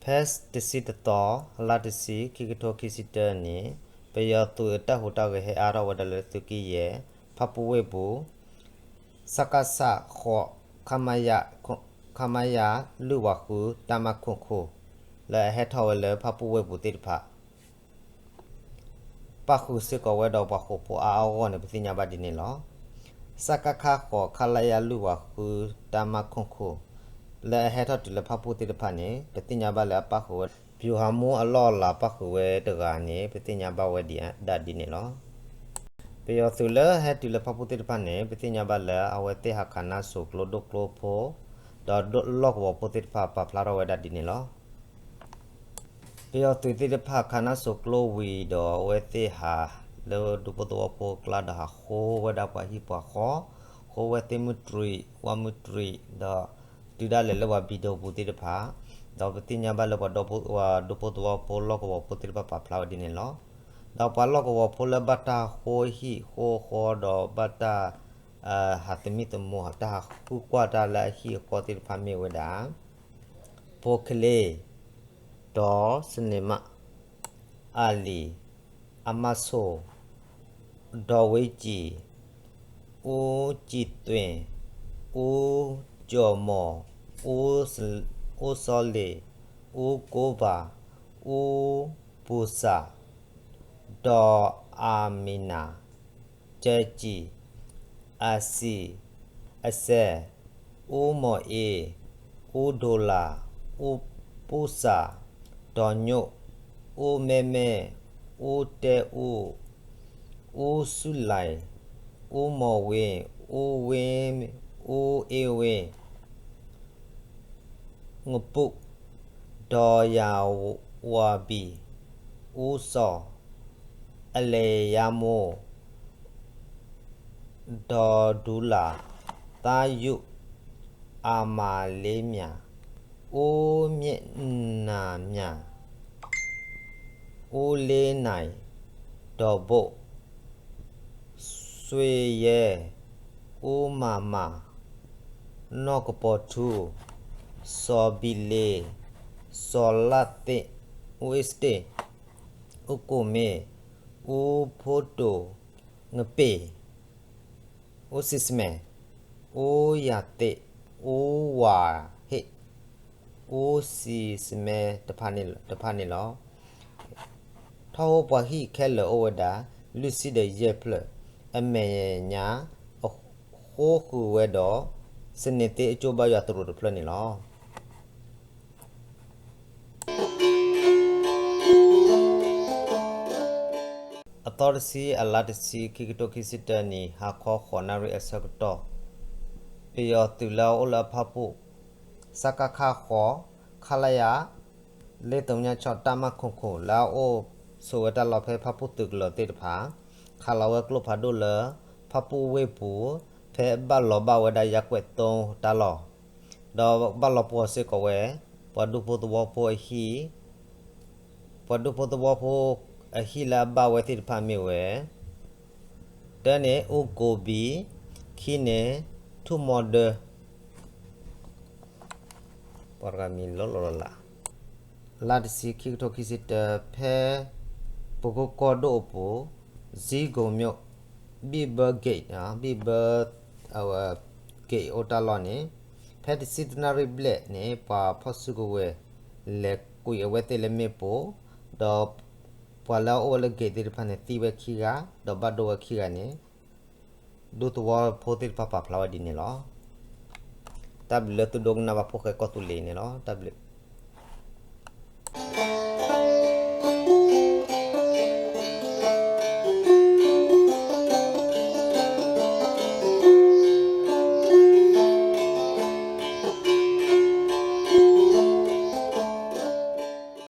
ဖဲတဆံတသီ လါတဆံ ခံကထိခံဆံတၢန့ၣ် ပယီၤသုးအတၢ်ဟူးတၢ်ဂဲၤဟဲအါထီၣ်ဝဲဒၣ်လၢသုးက့ယဲၢ် ဖၣ်ပူၣ်ဝ့ၢ်ပူၤ စကစ ဃိး ခမရ ခမရ လွံၢ်ဝးဃု တၢ်မၤခိၣ်ခိၣ် လၢအဟဲထီၣ်ဝဲလၢဖၣ်ပူၣ်ဝ့ၢ်ပူၤသ့ၣ်တဖၣ် ပၣ်ဃုာ်စ့ၢ်ကီးဝဲဒီးပှၤဃိာ်ဖိအါအါဂီၢ်ဂီၢ်န့ၣ် ပသ့ၣ်ညါဘၣ်ဒ်န့ၣ်လီၤ. စကခ ဃိး ခလရ လွံၢ်ဝးဃု တၢ်မၤခိၣ်ခိၣ် လၢအဟဲထီၣ်တုၤလၢဖၣ်ပူၣ်သ့ၣ်တဖၣ်န့ၣ် ပသ့ၣ်ညါဘၣ်လၢအပၣ်ဃုာ်ဝဲ ဗျူဟာမှူး အလီၢ်အလၤပၣ်ဃုာ်ဝဲတဂၤန့ၣ် ပသ့ၣ်ညါဘၣ်ဝဲဒၣ်ဒ်န့ၣ်လီၤ. ပယီၤသုးလၢဟဲတုၤလၢဖၣ်ပူၣ်သ့ၣ်တဖၣ်န့ၣ် ပသ့ၣ်ညါဘၣ်လၢအဝဲသ့ၣ်ဟးခးနါစိၤကျိဒိၣ်ကျိဖိ ဒီးလီၢ်ကဝီၤဖိသ့ၣ်တဖၣ်ပာ်ဖျါထီၣ်ဝဲဒၣ်ဒ်န့ၣ်လီၤ. ပယီၤသုးသ့ၣ်တဖၣ်ခးနါစိၤကျိဝံၤဒီး အဝဲသ့ၣ်ဟးလၢဒူဖိသဝီဖိအကျါဒီးဟးဃိဝဲဒၣ်ပှၤဟံၣ်ပှၤဃီ, ဃိဝဲသ့ၣ်မုၢ်တြံး ဝၣ်မုၢ်တြံး ဒီးတုၤဒၣ်လဲာ်လၢပှၤဘံဒိပူၤသ့ၣ်တဖၣ်, ဒီးပသ့ၣ်ညါဘၣ်လၢပှၤဒူဖိသဝီဖိလီၢ်ကဝီၤဖိသ့ၣ်တဖၣ်ပာ်ဖျါဝဲဒ်န့ၣ်လီၤ. ဒီးပှၤလီၢ်ကဝီၤဖိလၢဘၣ်တၢ်ဃိဟံၣ်ဃိဃီဒီးဘၣ်တၢ် ဟးသမံသမိး တၢ်ဟးဃုကွၢ်တၢ်လၢအဟံၣ်အဃီသ့ၣ်တဖၣ်မ့ၢ်ဝဲဒၣ် ဖိချေ, ဒီး စနံးမး, အလံ, အမါဆိၣ်, ဒီးဝ့ကံ, အူကံသွ့ၣ်, အူကၠီၣ်မီၢ်, အူစီလ့ၣ်, အူကိဘၣ်, အူပူၤစၢ်, ဒီးအမံနၤ, ကၠဲကံ, အစံ, အစဲ, အူမီၢ်အ့, အူဒိလၣ်, အူပူၤစၢ်, ဒီးညိၣ်, အူမဲမဲ, အူတဲအူ, အူစူလၢ်, အူမီၢ်ဝ့, အူဝ့, အူအ့ဝ့, ငပူး, ဒီးယၤဝၤဘံၣ်, အူစီၤ, အလဲၤယၤမိၢ်, ဒီးဒူလၣ်, သးယူး, အမၤလ့မၠး, အူမၠဲးနၤမၠး, အူလ့နၤ, ဒီးဘိၣ် စွ့ၤယဲ, အူမၤမး, နီၢ်ကပီၤထူ, စီၤဘံလ့, စီၤလါသ့, အူအ့စတ့ၣ်, အူကိၣ်မ့ၣ်, အူဖိတိၣ်, ငပ့ၢ်, အူစံးစမဲၣ်, အူယၤသ့ၣ်, အူဝၤဟ့ၣ်, အူစံးစမဲၣ်တဖၣ်န့ၣ်လီၤ. ထီၣ်ဟိပှၤဟံၣ်ခဲလၢာ်အိၣ်ဝဲဒၣ် လွံၢ်ဆံဒီးယဲၢ်ဖျၢၣ်, အမဲာ်ညါ အဃိဃုာ်ဝဲဒီး စနံးသ့အကၠိဘါယွၤသရိာ်တဖျၢၣ်န့ၣ်လီၤ. အသီတဆံ အလါတဆံ ခံကထိခံဆံတၢနံၣ် ဟါခီဃိးနၣ်ရံၣ်အဆၢကတီၢ်, ပယီၤသုးလၢအအိၣ်လၢအဖၣ်ပူၣ် စကခ ဃိး ခလရ လ့သုညါဆီၣ် တၢ်မၤခိၣ်ခိၣ် လၢအအိၣ်ဆိးဝဲတၢ်လီၢ်ဖဲဖၣ်ပူၣ်သုးကလၢၤသ့ၣ်တဖၣ် ခးလီၤဝဲကျိဖးဒိၣ်လၢ ဖၣ်ပူၣ်ဝ့ၢ်ပူၤ ဖဲဘၣ်လီၤဘၣ်ဝဲဒၣ်ယဲၢ်ကွဲးသိတၢ်လီၢ်, ဒီးဘၣ်လီၤပှီၢ်စ့ၢ်ကီးဝဲ ပှၤဒူဖိသဝီဖိအဟံၣ်, ပှၤဒူဖိသဝီဖိအဟံၣ်လၢအဘၣ်ဝဲသ့ၣ်တဖၣ်မ့ၢ်ဝဲ တၢန့ၣ် အူကိၣ်ဘံၣ်, ခံန့ၣ် ထူၣ်မီဒၢ ပှၤတဂၤမံၤလီၤလီၤလၢ်လၢ်, လါတဆံ ခံကထိခံဆံတၢ ဖဲ ပကိကီၢ်ဒိၣ်အပူၤ ဇံကိၤမျိး, ဘံၣ်ဘၢ gate, ဘံၣ်ဘၢ အဝဲ gate အိၣ်တၢ်လီၢ်န့ၣ် ဖဲတဆံတနၣ်ရံၣ်ဘျဲၣ်န့ၣ် ပှၤဖီၣ်စုကဝဲၤ လဲၤကွံာ်အဝဲသ့ၣ်လၢမ့ၣ်ပိၢ်, ဒီးပှၤလၢအအိၣ်ဝဲလၢ gate သ့ၣ်တဖၣ်န့ၣ် သံဝဲခံဂၤ, ဒီးဘၣ်ဒိဝဲခံဂၤန့ၣ် ဒူသဝီဖိသ့ၣ်တဖၣ်ပာ်ဖျါဝဲဒ်န့ၣ်လီၤ. တၢ်ဘျုးလၢသုဒိကနၣ်ဘၣ်ဖိၣ်ဃဲကီၢ်သူလ့ၤန့ၣ်လီၤ. တၢ်ဘျုး